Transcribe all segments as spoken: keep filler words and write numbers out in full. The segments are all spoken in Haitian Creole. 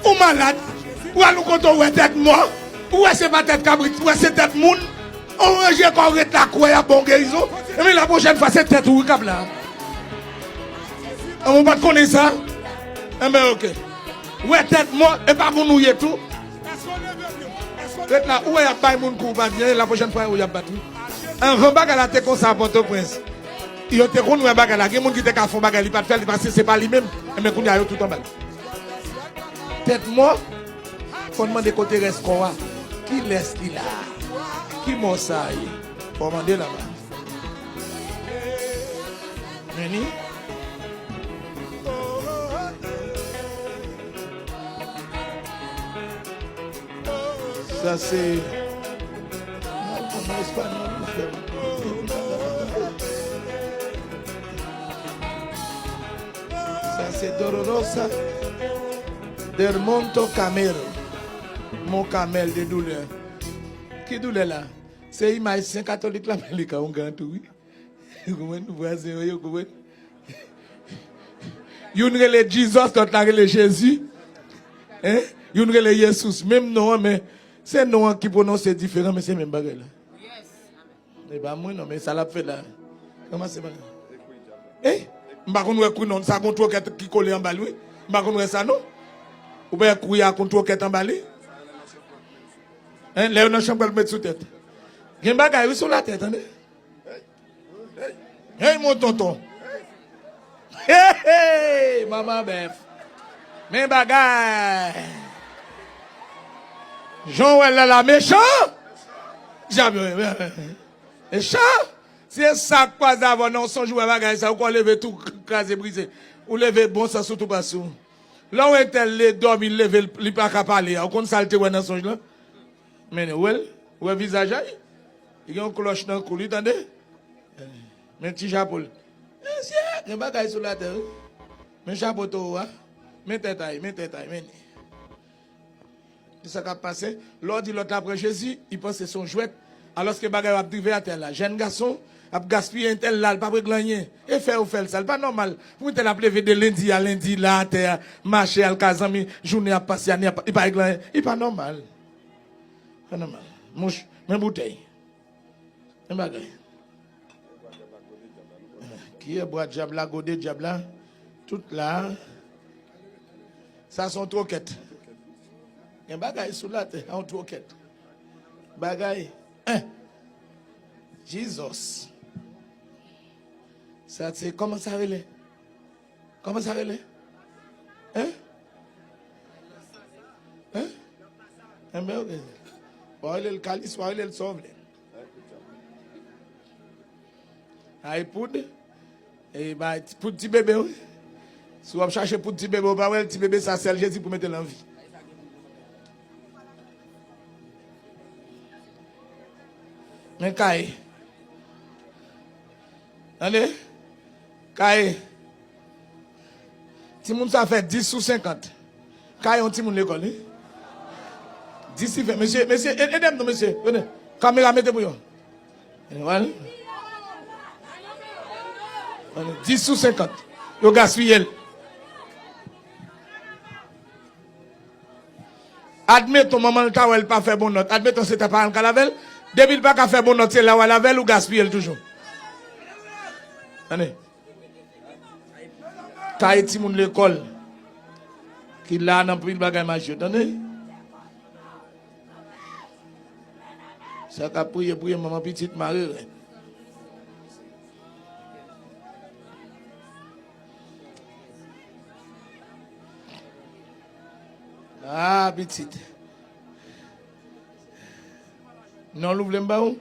Ou malad, ou al yon kote ou wè tèt mò, ou wè se pa tèt kabrit, ou wè se tèt moun, ou ranje kò w ret la kwè y ap ba w gerizon, epi la pwochèn fwa se tèt ou wi k ap la. An, ou pa t konnen sa? Enben, oke. Ou wè tèt mò, e pa moun ou ye tou. Ret la, ou wè y ap bay moun kou ou pa byen, la pwochèn fwa e ou y ap bat wi. Anvan bagay la te konsa a Pòtoprens. Yo te konn wè bagay la, gen moun ki te ka fè yon bagay, li pa t fè l, li paske se pa li menm, enben kounye a yo tout anba l. Tèt mò, fò n mande kote rès kò a. Kilès ki la? Ki mò sa ye? Fò w mande laba. Men li. Sa se Sa se Dolorosa del Monto Camero. Mon Kamèl de doulè. Ki doulè la? Se imaj Sen Katolik la, men li ka yon gran tou, wi. Ou konprann? Vwazen yo, yo konprann? Youn rele Jesus, lòt la rele Jezi. Hein? Youn rele Yesus. Menm non an, men se non an ki pwononse diferan, men se menm bagay la. E pa mwen non, men sa l ap fè la. Kòman se bagay? Eh? M pa konn wè kou non, sa gon twokèt ki kole anba l, wi. M pa konn wè sa non. Ou pa wè kou a gon twokèt anba li? Hein? Lè yo nan chanm pral met sou tèt. Gen bagay, wi, sou latè, tande. Hey, mon tonton. Hey, hey, manman bèf. Men bagay. Jan w wè l la la, mechan. Dyab, mechan. Se sa k kwaze avè w nan yon sonj, ou wè bagay sa, ou kwè w leve tou kraze brize. Ou leve bon sans ou tou pase w. Lè w entèl li dòmi, li leve, li pa ka pale a. Ou konn sa l te wè nan sonj lan? Men ou wè l, ou wè vizaj a, li gen yon klòch nan kou li, tande? Men ti chapo l. Mesye, gen bagay sou latè, wi. Men chapo towo a. Men tèt a, men tèt a, men li. Se sa k ap pase. Lè w di lòt la pran Jezi, li panse se yon jwèt. Alòske bagay yo ap drive atè la. Jèn gason ap gaspiye entèl la, l p ap regle anyen. E fè yo fè l sa, l pa nòmal. Pou entèl ap leve de lendi a lendi la atè a, mache al ka zanmi, jounen ap pase, ane ap, li pa regle anyen. Li pa nòmal. Pa nòmal. Mouch, men boutèy. Men bagay. Kiyè bwa dyab la, gode dyab la, tout la. Sa se yon twokèt. Gen bagay sou latè, yon twokèt. Bagay, hein. Jesus. Sa se, kòman sa rele? Kòman sa rele? Hein? Hein? Enben, oke. W a rele l kalis, w a rele l sa w vle. Ay poud. E bay ti, poud ti bebe, wi. Si w ap chache poud ti bebe, w pa wè l, ti bebe sa, sèl Jezi pou mete l an vi. Men kay. Tande? Kay. Timoun sa fè dis sou senkant. Kay yon timoun lekòl, wi. Dis li fè. Mesye, mesye, e-, ede m non, mesye. Tande. Kamera mete pou yo. Tande. Dis sou senkant. Yo gaspiye l. Admeton, manman l ta wè l pa fè bon nòt. Admeton, se ta paran l k al avè l. Depi l pa ka fè bon nòt, se la w al avè l, ou gaspiye l toujou. Tande. Kay timoun lekòl ki la nan pil bagay mache, tande. Sa k ap priye, priye, manman pitit mare rèd. Ah, pitit. Non, ou vle m ba ou?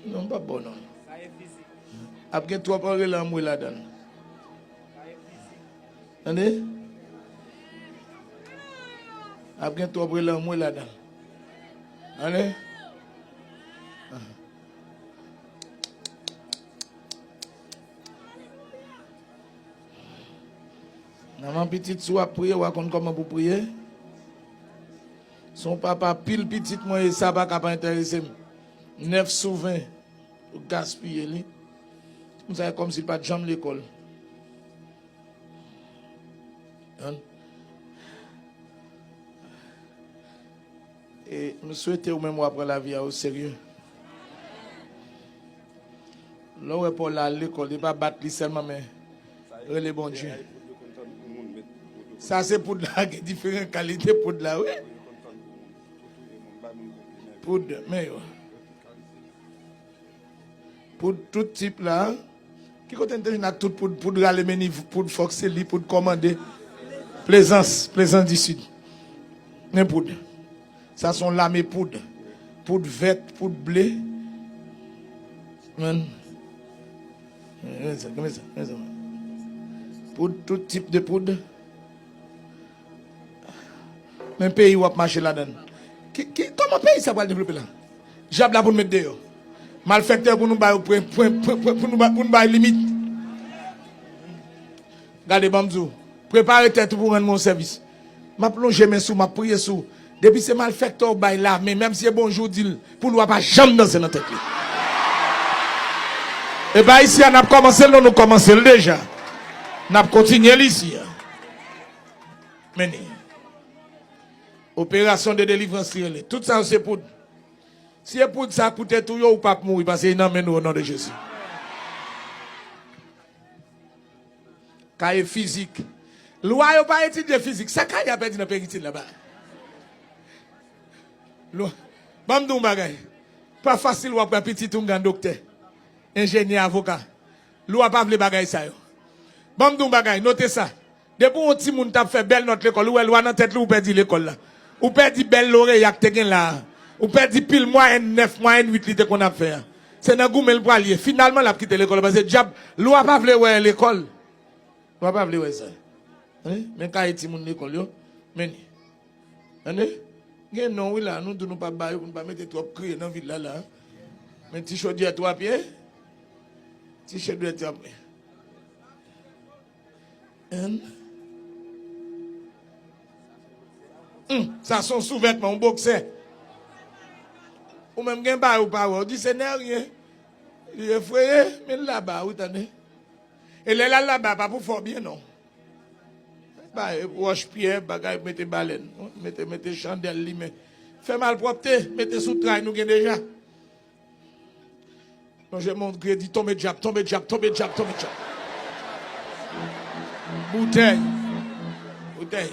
Non, m p ap ba w non. Ap gen twòp anrele anmwe ladan l. Tande? Ap gen twòp rele anmwe ladan l. Tande? Manman pitit, si w ap priye, w a konn kòman pou priye. Se yon papa pil pitit mwen ye, sa pa ka pa enterese m. Nèf sou ven, ou gaspiye li. Timoun sa e kòmsi l pa t janm lekòl. Tande? E m swete ou menm w a pran lavi a o serye. Lè w wè pa w la al lekòl, e pa bat li sèlman, men rele Bondye. Sa se poud la, gen diferan kalite poud la, wi. Poud, men yo. Poud tout tip la. Ki kote n te jwenn ak tout poud? Poud rale meni, poud fòk se li, poud kòmande. Plezans, Plezans di Sid. Men poud. Sa se yon lame poud. Poud vèt, poud ble. Men. Men sa, men sa, men sa. Poud, tout tip de poud. Men peyi w ap mache ladan l. Ki, ki, kòman peyi sa pral devlope la? Dyab la pou n met deyò. Malfektè pou nou bay, pou, pou, pou, pou, pou nou bay, pou n bay limit. Gade, ban m di w, prepare tèt ou pou rann mwen yon sèvis. M ap lonje men sou, m ap priye sou. Depi se malfektè w bay la, men menm si se bonjou w di l, pou lwa pa janm danse nan tèt li. E pa isi a n ap kòmanse l, non, nou kòmanse l deja. N ap kontinye l isi a. Men li. Operasyon de delivrans li rele. Tout sa yo se poud. Si e poud sa koute tou yo, ou p ap mouri, paske li nan men nou, o non de Jezi. Kaye fizik. Lwa yo pa etidye fizik. Sa kaye a pèdi nan peritid laba? Lwa. Ban m di w yon bagay. Pa fasil w ap wè pitit ou gen doktè, enjenyè, avoka. Lwa pa vle bagay sa yo. Ban m di w yon bagay, note sa. Depi yon timoun t ap fè bèl nòt lekòl, ou wè lwa nan tèt li, ou pèdi lekòl la. Ou pèdi bèl loreya k te gen la a. Ou pèdi pil mwayèn nèf, mwayèn uit li te konn ap fè a. Se nan goumen l pral ye. Finalman, l ap kite lekòl la, paske dyab, lwa pa vle wè lekòl. Lwa pa vle wè sa. Hein? Men kaye timoun lekòl yo. Men li. Tande? Gen non wi la, nou di nou p ap ba yo pou nou pa mete twòp kriye nan vil la la. Men ti chodyè twa pye. Ti chodyè twa pye. Hein? Hmm, sa se yon souvètman, yon boksè. Ou menm gen bagay ou pa wè, ou di se nè ryen. Li efreye, men l laba wi, tande. E lè l al laba, pa pou fè w byen non. Bay wòch pyè, bagay, mete balèn, mete, mete chandèl limen. Fè malpwòpte, mete sou tray nou gen deja. Lonje men w, kredi, tonbe dyab, tonbe dyab, tonbe dyab, tonbe dyab. Boutèy. Boutèy.